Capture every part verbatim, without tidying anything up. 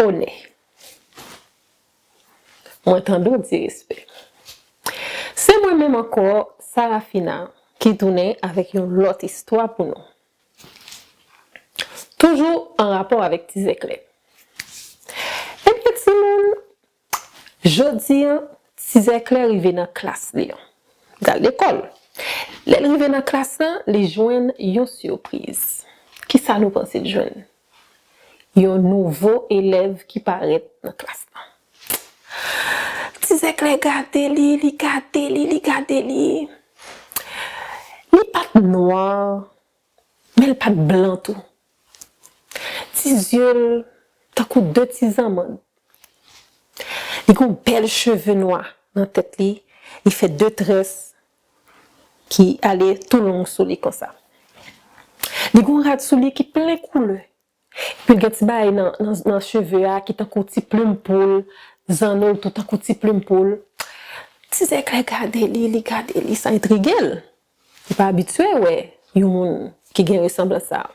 Bonè. Mwen tande w di respè. Se mwen menm ankò, Sarafina, ki tounen avèk yon lòt istwa pou nou. Toujou an rapò avèk Ti Zèklè. Ebyen, timoun, jodi a, Ti Zèklè rive nan klas li an. L al lekòl. Lè l rive nan klas lan, li jwenn yon sipriz. Kisa nou panse l jwenn? Yon nouvo elèv ki parèt nan klas lan. Ti Zèklè gade li, li gade li, li gade li. Li pa t nwa, men l pa t blan tou. Ti zye l tankou de ti zanmann. Li gen yon bèl cheve nwa nan tèt li, li fè de très ki ale tou long sou li konsa. Li gen yon rad sou li ki plen koulè. Epi l gen ti bagay nan, nan, nan cheve a ki tankou ti plim poul, zanno l tou tankou ti plim poul. Ti Zèklè gade li, li gade li, sa entrige l. Li pa abitye wè yon moun ki gen resanblans sa a.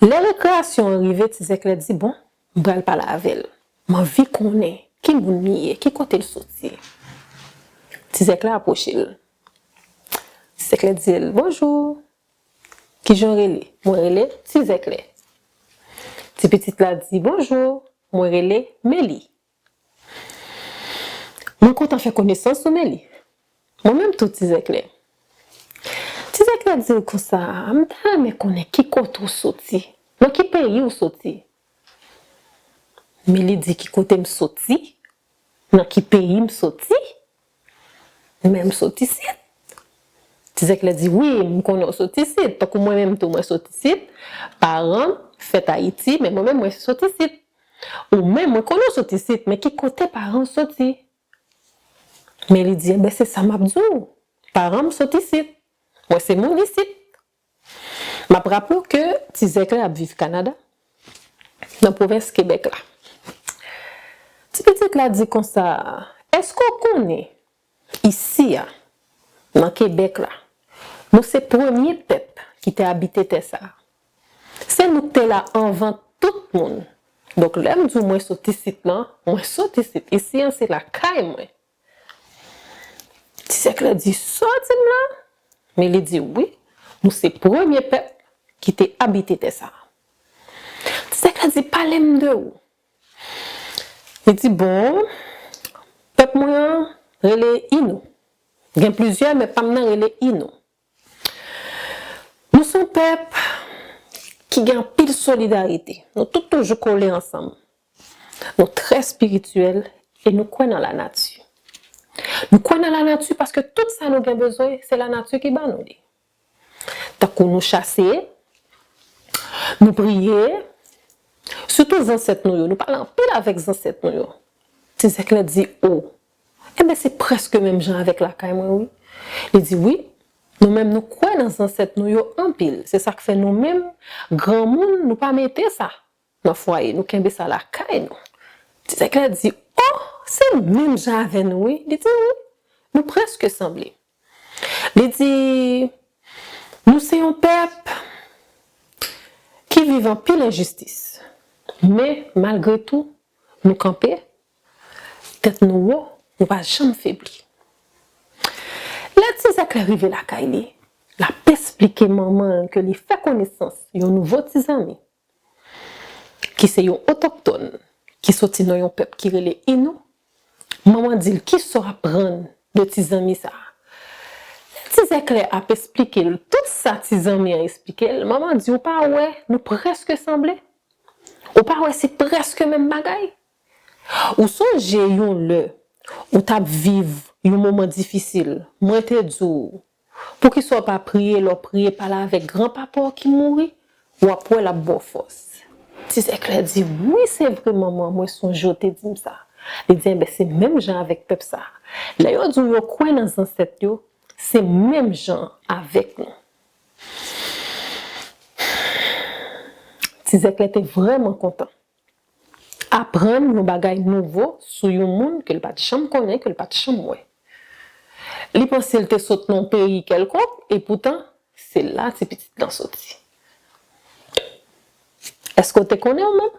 Lè rekreyasyon an rive, Ti Zèklè di, "Bon, m pral pale avè l. M anvi konnen ki moun li ye, ki kote l soti." Ti Zèklè apwoche l. Ti Zèklè di l, "Bonjou. Kijan w rele?" "Mwen rele Ti Zèklè." Ti pitit la di, "Bonjou. Mwen rele Meli." "Mwen kontan fè konesans ou, Meli." "Mwen menm tou, Ti Zèklè." Ti Zèklè di l konsa, "M ta renmen konnen ki kote w soti, nan ki peyi w soti." Meli di, "Ki kote m soti? Nan ki peyi m soti? Men m soti isit." Ti Zèklè di, "Wi, m konnen w soti isit. Tankou mwen menm tou, mwen soti isit. Paran m fèt Ayiti, men mwen menm, mwen soti isit. Ou menm, mwen konnen w soti isit, men ki kote paran w soti?" Men li di, "Enben, se sa m ap di w. Paran m soti isit. Mwen se moun isit." M ap raple w ke Ti Zèklè ap viv Kanada, nan pwovens Kebèk la. Ti pitit la di konsa, "Èske w konnen, isi a, nan Kebèk la, nou se premye pèp ki te abite tè sa a? Se nou k te la anvan tout moun. Donk, lè m di w mwen soti isit lan, mwen soti isit. Isi a, se lakay mwen." Ti Zèklè di, "Sa w di m la?" Men li di, "Wi, nou se premye pèp ki te abite tè sa a." Ti Zèklè di, "Pale m de ou." Li di, "Bon, pèp mwen an rele Inou. Gen plizyè, men pa m nan rele Inou. Nou se yon pèp ki gen anpil solidarite. Nou tout toujou kole ansanm. Nou trè espirityèl e nou kwè nan lanati. Nou kwè nan lanati paske tout sa nou gen bezwen, se lanati ki ban nou li. Tankou nou chase, nou priye, sitou zansèt nou yo. Nou pale anpil avèk zansèt nou yo." Ti Zèklè di, "O, enben, se prèske menm jan avèk lakay mwen, wi." Li di, "Wi, nou menm nou kwè nan zansèt nou yo anpil. Se sa k fè nou menm, granmoun, nou pa mete sa nan fwaye, nou kenbe sa lakay nou." Ti Zèklè di, "O, se menm jan avè nou, wi." Li di, "Wi, nou prèske sanble." Li di, "Nou se yon pèp ki viv anpil enjistis. Men, malgre tou, nou kanpe, tèt nou wo, nou pa janm febli." Lè Ti Zèklè rive lakay li, l ap esplike manman l ke li fè konesans yon nouvo ti zanmi ki se yon otoktòn ki soti nan yon pèp ki rele Inou. Manman di l, "Kisa w aprann de ti zanmi sa a?" Lè Ti Zèklè ap esplike l tout sa ti zanmi an esplike l, manman di, "Ou pa wè, nou prèske sanble? Ou pa wè, se prèske menm bagay? Ou sonje yon lè, ou t ap viv yon moman difisil, mwen te di w, poukisa w pa priye, lè w priye, pale avèk granpapa w ki mouri, w ap wè l ap ba w fòs." Ti Zèklè di, "Wi, se vre, manman, mwen sonje w te di m sa." Li di, "Enben, se menm jan avèk pèp sa a. Lè yo di w yo kwè nan zansèt yo, se menm jan avèk nou." Ti Zèklè te vrèman kontan aprann yon bagay nouvo sou yon moun ke l pa t janm konnen, ke l pa t janm wè. Li panse l te sot nan yon peyi kèlkonk, epoutan, se la ti pitit lan soti. Èske w te konnen ou menm?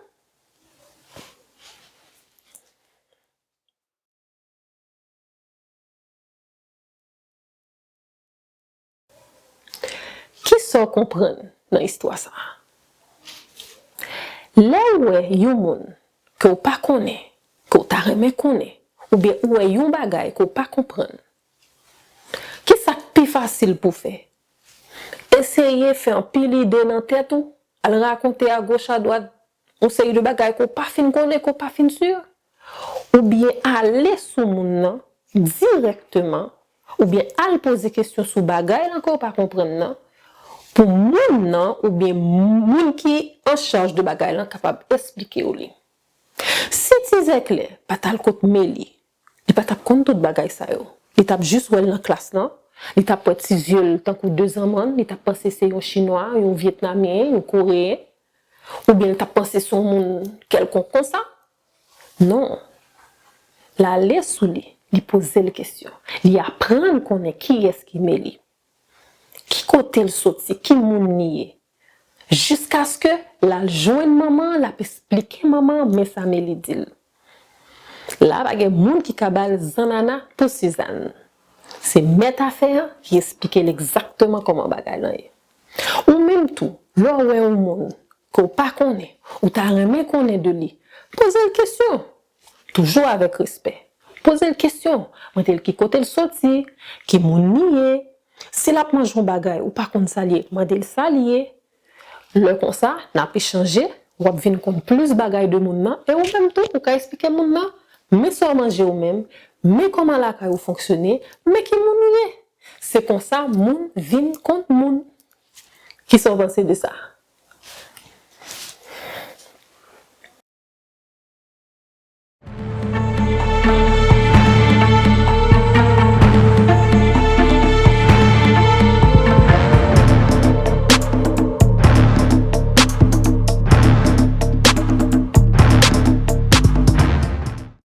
sa w konprann nan istwa sa a? Lè w wè yon moun ke w pa konnen, ke w ta renmen konnen, oubyen ou wè yon bagay ke w pa konprann, ki sa k pi fasil pou w fè? Eseye fè anpil ide nan tèt ou, al rakonte agoch adwat yon seri de bagay ke w pa fin konnen, ke w pa fin si, oubyen ale sou moun nan dirèkteman, oubyen al poze kesyon sou bagay lan ke w pa konprann nan, pou moun nan oubyen moun ki an chaj de bagay lan kapab esplike w li. Si Ti Zèklè pa t al kot Meli, li pa t ap konn tout bagay sa yo. Li t ap jis wè l nan klas lan, li t ap wè ti zye l tankou de zanmann, li t ap panse se yon Chinwa, yon Vyetnamyen, yon Koreyen, oubyen li t ap panse se yon moun kèlkonk konsa. Non. L ale sou li, li poze l kesyon. Li aprann konnen kiyès ki Meli. Ki kote l soti, ki moun li ye. Jiskaske l al jwenn manman an, l ap esplike manman an men sa Meli di l. La, pa gen moun ki ka ba l zannana pou Sizàn. Se mèt afè an ki esplike l egzakteman kòman bagay lan ye. Ou menm tou, lè w wè yon moun ke w pa konnen, ou ta renmen konnen de li, poze l kesyon. Toujou avèk respè. Poze l kesyon. Mande l ki kote l soti, ki moun li ye. Si l ap manje yon bagay, ou pa konn sa l ye, mande l sa l ye. Lè konsa, n ap echanje, w ap vin konn plis bagay de moun nan, e ou menm tou, ou ka esplike moun nan, men sa w manje ou menm, men kòman lakay ou fonksyone, men ki moun ou ye. Se konsa moun vin konn moun. Kisa w panse de sa?